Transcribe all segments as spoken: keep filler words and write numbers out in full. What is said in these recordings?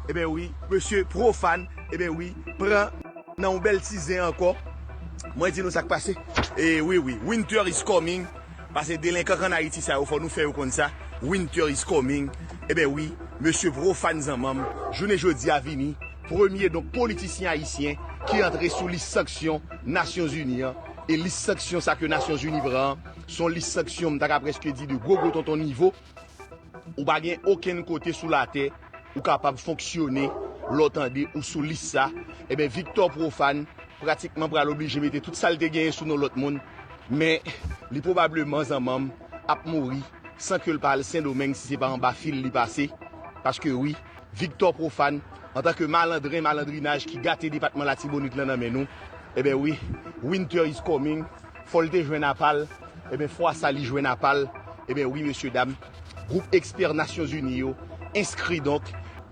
Eben wi, mesye Profane, eben wi, pran nan yon bèl ti zen ankò. Mwen di nou sa k pase. E wi, wi, winter is coming. Pase delenkan k ann Ayiti sa yo, fò nou fè yo konn sa. Winter is coming. Eben wi, mesye Profane zanmanm, jounen jodi a vini premye, donk, politisyen ayisyen ki antre sou lis sanksyon Nasyonzini an. E lis sanksyon sa ke Nasyonzini pran an, se yon lis sanksyon, m ta ka prèske di, de gwo gwo tonton nivo. Ou pa gen okenn kote sou latè ou kapab fonksyone lè w tande ou sou lis sa. Eben, Victor Profane pratikman pral oblije mete tout sa l te genyen sou non lòt moun. Men, li pwobableman, zanmanm, ap mouri san ke l pa al Sendomeng si se pa anba fil li pase. Paske wi, Victor Profane, antanke malandren, malandrinaj ki gate depatman Latibonit lan nan men nou, eben wi, winter is coming. Fò l te jwenn apa l, eben, fwa sa li jwenn apa l. Eben wi, mesye dam, gwoup ekspè Nasyonzini yo enskri donk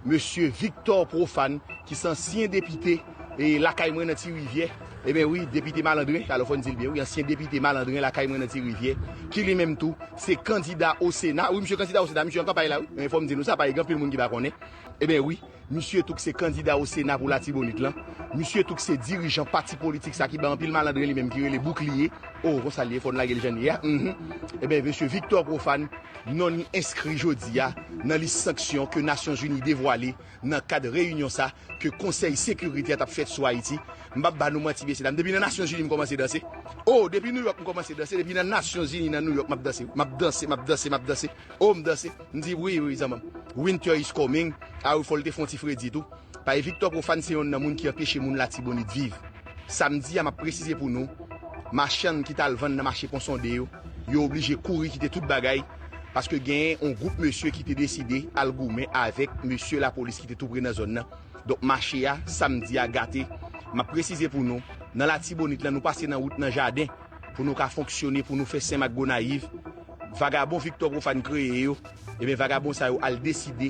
mesye Victor Profane, ki se ansyen depite, e, lakay mwen nan Ti Rivyè. Eben wi, depite malandren, alò fò n di l byen, wi, ansyen depite malandren lakay mwen nan Ti Rivyè, ki li menm tou se kandida o Sena. Wi, misye kandida o Sena, misye an kanpay la, wi. Men fò m di nou sa, pa gen anpil moun ki pa konnen. Eben wi, misye tou k se kandida o Sena pou Latibonit lan. Misye tou k se dirijan pati politik sa ki bay anpil malandren li menm ki rele Boukliye. O, konsa l ye, fò n lage l jan l ye a. Mhm. Eben, mesye Victor Profane, non li enskri jodi a nan lis sanksyon ke Nasyonzini devwale nan kad reyinyon sa ke Konsèy Sekirite a t ap fèt sou Ayiti. M p ap ba nou manti, mesye dam. Depi nan Nasyonzini m kòmanse danse. O, depi Nouyòk m kòmanse danse. Depi nan Nasyonzini, nan Nouyòk, m ap danse. M ap danse, m ap danse, m ap danse. O, m danse. M di, wi, wi, zanmanm. Winter is coming. A wi, fò l te fè yon ti fredi tou. Paske Victor Profane se yonn nan moun ki anpeche moun Latibonit viv. Samdi a, m ap presize pou nou, machann ki t al vann nan mache Pon Sonde yo, yo oblije kouri kite tout bagay, paske genyen yon gwoup mesye ki te deside al goumen avèk mesye lapolis ki te tou pre nan zòn nan. Donk, mache a, samdi a, gate. M ap presize pou nou, nan Latibonit lan, nou pase nan wout nan jaden pou nou ka fonksyone, pou nou fè Senmak Gonayiv. Vagabon Victor Profane kreye yo, ebyen, vagabon sa yo al deside,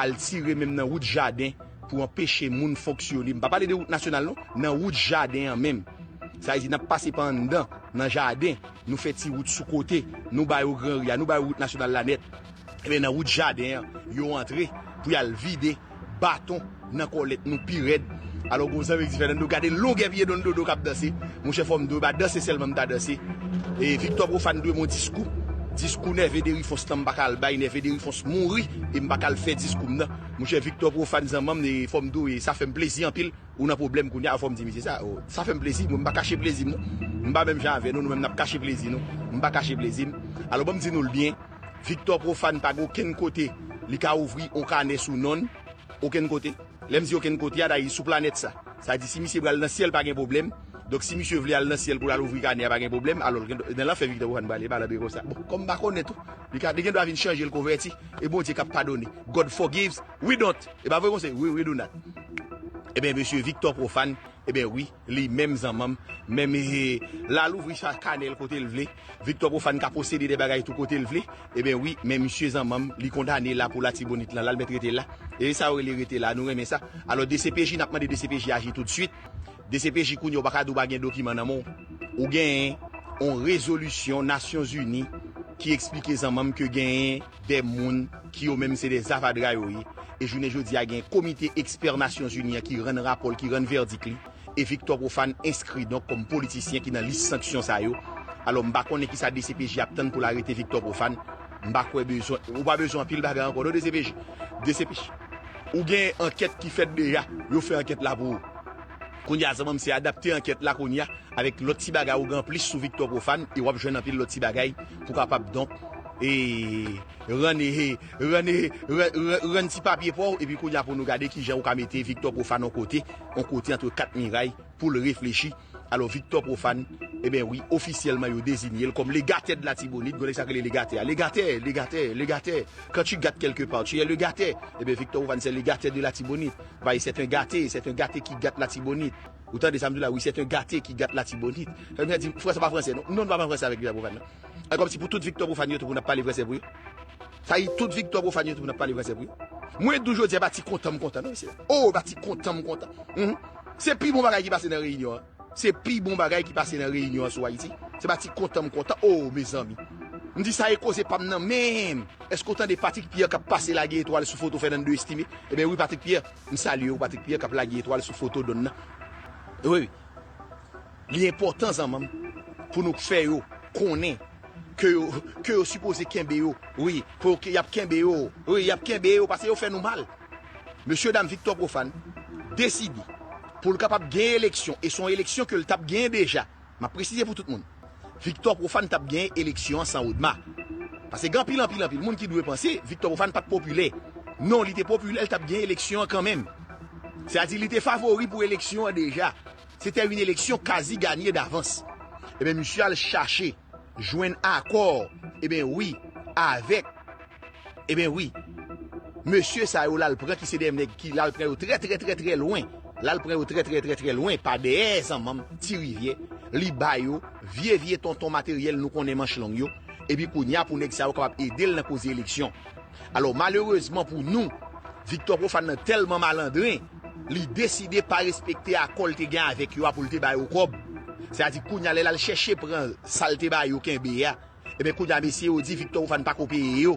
al tire menm nan wout jaden pou anpeche moun fonksyone. M pa pale de wout nasyonal, non, nan wout jaden an menm. Sa vle di, n ap pase pa anndan, nan jaden, nou fè ti wout sou kote, nou ba yo gran ri a, nou ba yo wout nasyonal la nèt. Ebyen, nan wout jaden an, yo antre pou y al vide baton nan kòlèt nou pi rèd. Alò, gon zanmi ki di, Fernando, gade longè pye Don Dodo k ap danse. Monchè, fò m di w, e pa danse sèlman m ta danse. E Victor Profane dwe m yon diskou. Diskou Nève Derifons lan m pa ka al bay, Nève Derifons mouri, e m pa ka al fè diskou m nan. Monchè, Victor Profane zanmanm, e fò m di w, e sa fè m plezi anpil. Ou nan pwoblèm kounye a, fò m di misye sa. O, sa fè m plezi, mwen m pa kache plezi m, non. M pa menm jan avè nou, nou menm n ap kache plezi nou. M pa kache plezi m. Alò, ban m di nou l byen, Victor Profane pa gen okenn kote li ka ouvri yon kanè sou non l, okenn kote. Lè m di okenn kote a, dayè sou planèt sa. Sa di, si misye pral nan syèl, pa gen pwoblèm. Donk, si misye vle al nan syèl pou l al ouvri kanè a, pa gen pwoblèm. Alò, l gen, nan lanfè Victor Profane prale, malandren konsa. Bon, kòm m pa konnen tou, li ka, li gen dwa vin chanje, l konvèti. E Bondye k ap padone. God forgives, we don't. E pa vre konsa? Wi, we do not. Ebyen, mesye Victor Profane, ebyen wi, li menm zanmanm, menm, e, l al ouvri sa kanè l kote l vle. Victor Profane ka posede de bagay tou kote l vle. Ebyen wi, men misye zanmanm, li kondane la pou Latibonit lan, l al mèt rete la. E sa yo rele rete la, nou renmen sa. Alò, D C P J, n ap mande D C P J aji toutswit. D C P J kounye a, ou pa ka di w pa gen dokiman nan men w. Ou genyen yon rezolisyon Nasyonzini ki eksplike zanmanm ke genyen de moun ki yo menm se de zavadra yo ye. E jounen jodi a, gen komite ekspè Nasyonzini an ki rann rapò l, ki rann vèdik li. E Victor Profane enskri donk kòm politisyen ki nan lis sanksyon sa yo. Alò, m pa konnen kisa D C P J ap tann pou l arete Victor Profane. M pa kwè bezwen, ou pa bezwen anpil bagay ankò, non, D C P J. D C P J. Ou gen ankèt ki fèt deja, yo fè ankèt la pou ou. Kounye a, zanmanm, se adapte ankèt la kounye a avèk lòt ti bagay ou gen anplis sou Victor Profane, e w ap jwenn anpil lòt ti bagay pou kapab, donk, e, rann, e, rann, e, rann, rann, rann ti papye pa w, epi kounye a pou nou gade kijan ou ka mete Victor Profane yon kote, yon kote antre kat miray pou l reflechi. Alò, Victor Profane, ebyen wi, ofisyèlman, yo dezinye l kòm legatè de Latibonit. Gon nèg sa k rele legatè a. Legatè, legatè, legatè. Quand tu gâtes quelque part, tu es le gâté. Ebyen, Victor Profane, se legatè de Latibonit. Bay, c'est un gâté, c'est un gâté qui gâte Latibonite. Ou tande sa m di w la, wi, c'est un gâté qui gâte Latibonite. Sa vle di, fransè pa fransè, non. Non, nou pa pran fransè avèk Victor Profane, non. E kòmsi pou tout Victor Profane yo tou pou n ap pale fransè pou yo. Sa vle di, tout Victor Profane yo tou pou n ap pale fransè pou yo. Mwen di w jodi a, e pa ti kontan m kontan, non, mesye. O, e pa ti kontan m kontan. Mhm. Se pi bon bagay ki pase nan reyinyon an. Se pi bon bagay ki pase nan reyinyon an sou Ayiti. Se pa ti kontan m kontan. O, mezanmi. M di sa e koze pa m nan menm. Èske w tande Patrick Pierre k ap pase lage etwal sou foto Fernando Estimé? Ebyen wi, Patrick Pierre, m salye w, Patrick Pierre k ap lage etwal sou foto Don nan. Wi, wi. Li enpòtan, zanmanm, pou nou fè yo konnen ke yo, ke yo sipoze kenbe yo. Wi, pou yo, y ap kenbe yo. Wi, y ap kenbe yo, paske yo fè nou mal. Mesye dam Victor Prophane deside pou l kapab gen eleksyon, e se yon eleksyon ke l t ap genyen deja. M ap presize pou tout moun. Victor Prophane t ap genyen eleksyon an san Odma. Paske gen anpil, anpil, anpil moun ki dwe panse Victor Prophane pa t popilè. Non, li te popilè, li t ap genyen eleksyon an kanmenm. Sètadi, li te favori pou eleksyon an deja. Se te yon eleksyon kazi ganye davans. Ebyen, misye al chache jwenn akò, ebyen wi, avèk, ebyen wi, mesye sa yo l al pran ki se de nèg ki l al pran yo trè, trè, trè, trè lwen. L al pran yo trè, trè, trè, trè lwen, pa dèyè zanmanm Ti Rivyè. Li ba yo vye, vye tonton materyèl nou konnen manch long yo. Epi kounye a pou nèg sa yo kapab ede l nan koze eleksyon. Alò, malerezman pou nou, Victor Prophane nan tèlman malandren, li deside pa respekte akò l te gen avèk yo a pou l te ba yo kòb. Sètadi, kounye a, lè l al chèche pran sa l te ba yo kenbe a, ebyen, kounye a, mesye yo di Victor Prophane pa ko peye yo.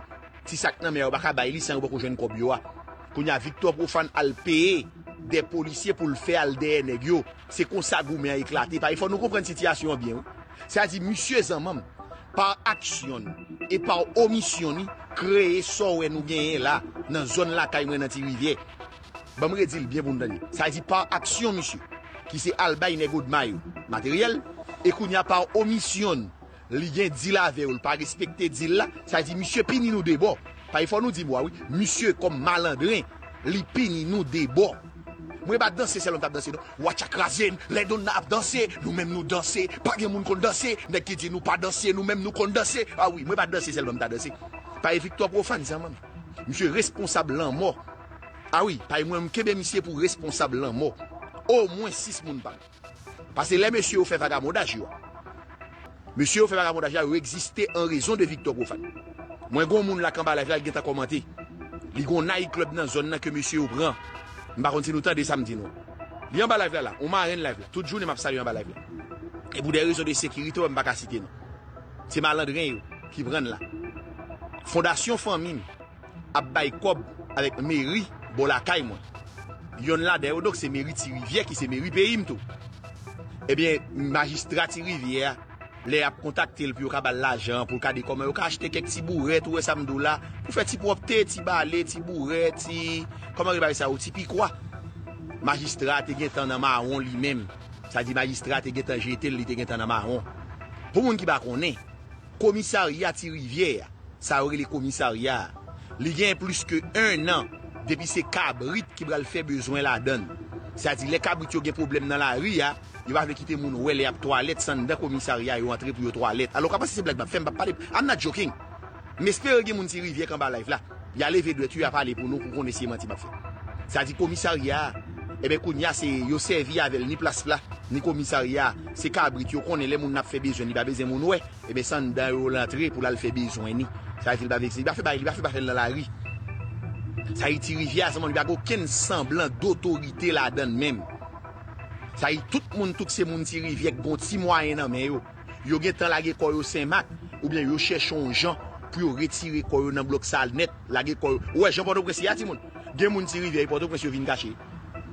Ti sa k nan men yo pa ka bay li san yo poko jwenn kòb yo a. Kounye a, Victor Prophane al peye de polisye pou l fè al dèyè nèg yo. Se konsa goumen an eklate. Paske fò nou konprann sitiyasyon an byen, wi. Sètadi, misye zanmanm, pa aksyon n e pa omisyon ni, kreye sa w wè nou genyen la, nan zòn lakay mwen nan Ti Rivyè. Ban m redi l byen pou n tande. Sa di pa aksyon misye, ki se al bay nèg Odma yo materyèl, e kounye a pa omisyon n, li gen dil avè yo, l pa respekte dil la, sa di misye pini nou de bò. Paske fò nou di mo a, wi. Misye kòm malandren, li pini nou de bò. Mwen pa danse sèlman m t ap danse, non. Watcha kraze n, lè Donna ap danse, nou menm nou danse. Pa gen moun konn danse, nèg ki di nou pa danse, nou menm nou konn danse. A wi, mwen pa danse sèlman m ta danse. Paske Victor Prophane, zanmanm. Misye responsab lanmò. A wi, paske mwen m kenbe misye pou responsab lanmò omwen sis moun pa m. Paske lè mesye yo fè vagabondaj yo a, mesye yo fè vagabondaj la, yo egziste an rezon de Victor Prophane. Mwen gon moun la k anba live la, li gentan kòmante. Li gon night club nan zòn nan ke mesye yo pran. M pa konn si nou tande sa m di nou. Li anba live la la, on marenn live la. Tout jounen m ap salye anba live la. E pou de rezon de sekirite, m pa ka site non. Se malandren yo ki pran l la. Fondasyon Fanmi m ap bay kòb avèk meri bò lakay mwen. Yonn ladan yo, donk, se meri Ti Rivyè ki se meri peyi m tou. Ebyen, majistra Ti Rivyè a, lè y ap kontakte l pou yo ka ba l lajan an, pou l ka di kòman yo ka achte kèk ti bourèt, ou wè sa m di w la, pou fè ti pwòpte, ti bale, ti bourèt, ti, kòman yo rele bagay sa yo, ti pikwa. Majistra a te gentan nan mawon li menm. Sa di majistra a te gentan jete l, li te gentan nan mawon. Pou moun ki pa konnen, komisarya Ti Rivyè a, sa yo rele komisarya a, li gen plis ke ennan depi se kabrit ki pral fè bezwen ladan l. Sètadi lè kabrit yo gen pwoblèm nan lari a, yo pa vle kite moun wè lè y ap twalèt, se anndan komisarya yo antre pou yo twalèt. Alò, w ka panse se blag m ap fè, m p ap pale, I'm not joking. M espere gen moun Ti Rivyè k anba live la. Y a leve dwèt yo, y a pale pou nou, pou konnen si se manti m ap fè. Sa di komisarya a, ebyen, kounye a, se yo sèvi avè l, ni plas la, ni komisarya a. Se kabrit yo konnen lè moun nan ap fè bezwen, li pa bezwen moun wè. Ebyen, se anndan yo l antre pou l al fè bezwen ni. Sa vle di, li pa vle, li pa fè bagay, li pa fè bagay nan lari. Sa di, Ti Rivyè a, zanmi, li pa gen okenn sanblan dotorite ladan l menm. Sa di, tout moun, tout se moun Ti Rivyè k gon ti mwayen nan men yo. Yo gentan lage kò yo Senmak, oubyen yo chèche yon jan pou yo retire kò yo nan blòk sa a nèt, lage kò yo. Ou wè jan Pòtoprens ye a, timoun? Gen moun Ti Rivyè e Pòtoprens yo vin kache.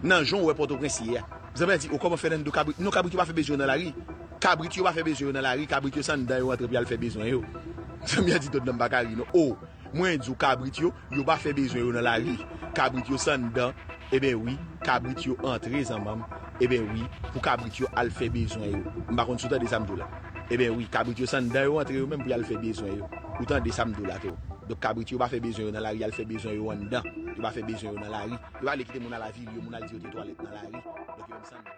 Nan jan w wè Pòtoprens ye a. Zanmi an di, o, kòman Fernando, kabrit? Non, kabrit yo pa fè bezwen yo nan lari. Kabrit yo pa fè bezwen yo nan lari, kabrit yo se anndan yo antre pou y al fè bezwen yo. Zanmi an di, Don nan m pa ka ri non. O, mwen di w kabrit yo, yo pa fè bezwen yo nan lari. Kabrit yo se anndan, ebyen wi, kabrit yo antre zanmi m. Ebyen wi, pou kabrit yo al fè bezwen yo. M pa konn si w tande sa m di w la. Ebyen wi, kabrit yo se anndan yo antre yo menm pou y al fè bezwen yo. Ou tande sa m di w la tou. Donk kabrit yo pa fè bezwen yo nan lari, y al fè bezwen yo anndan. Yo pa fè bezwen yo nan lari. Yo pa vle kite moun al avili yo, moun al di yo te twalèt nan lari. Donk yo menm se anndan.